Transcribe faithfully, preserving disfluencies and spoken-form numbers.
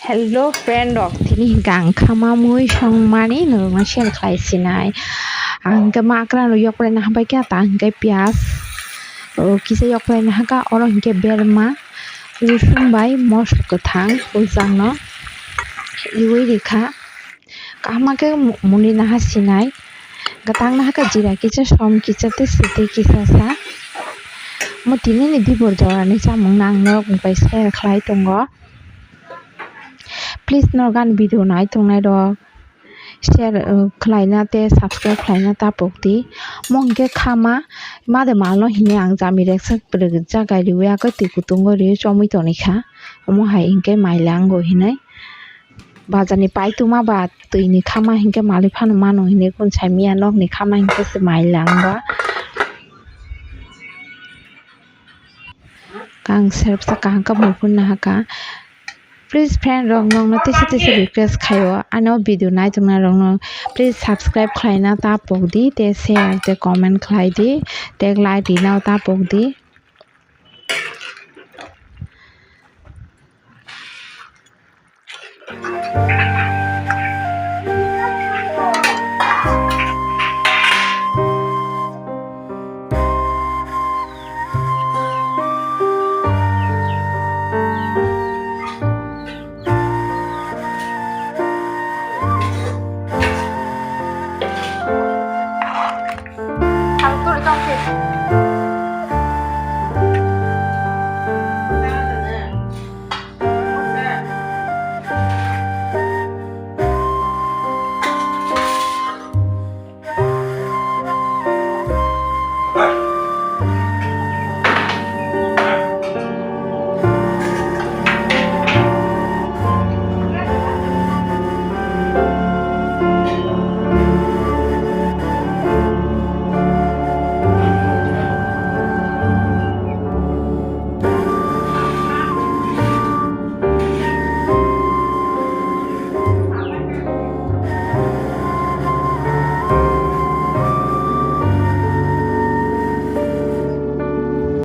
Hello friend rok, tini hinkhe ang khama mui songmani norokno share khlai sinai. Ang hinkhe makra no yok prai naha bai khe ta hinkhe piyaj, o, kisa yok prai naha kha, oro hinkhe berma, rusum bai moso kwthang hujak no riwi rikha. Kaham khe mu-, muni naha sinai. Kwtang naha khe jira kisa, som kisa tei siti kisa sa. Mo tini ni dibor jora ni chamung no ang norok bai share khlai tongo. Please norok ani video nai tongnai rok share, uh, khlaina tei subscribe khlaina ta pok di. Mo hinkhe khama made malno hini ang jami reksa kwrwkjak gai riwi akhe twi kutungo riwi chomwi toni kha. Omo hai hinkhe mai lango hinwi. Bazar ni paituma ba twi ni khama hinkhe malik phano mano hinwi kun sai miya, nok ni khama hinkhe se mai lango. Kang sersa kaham khe muiphur naha kha. Please friend rok, nokno tesa tesa request khaio, ano video naitongnai rokno please subscribe khlaina ta pok di, tei share tei comment khlai di, tei like rina ta pok di.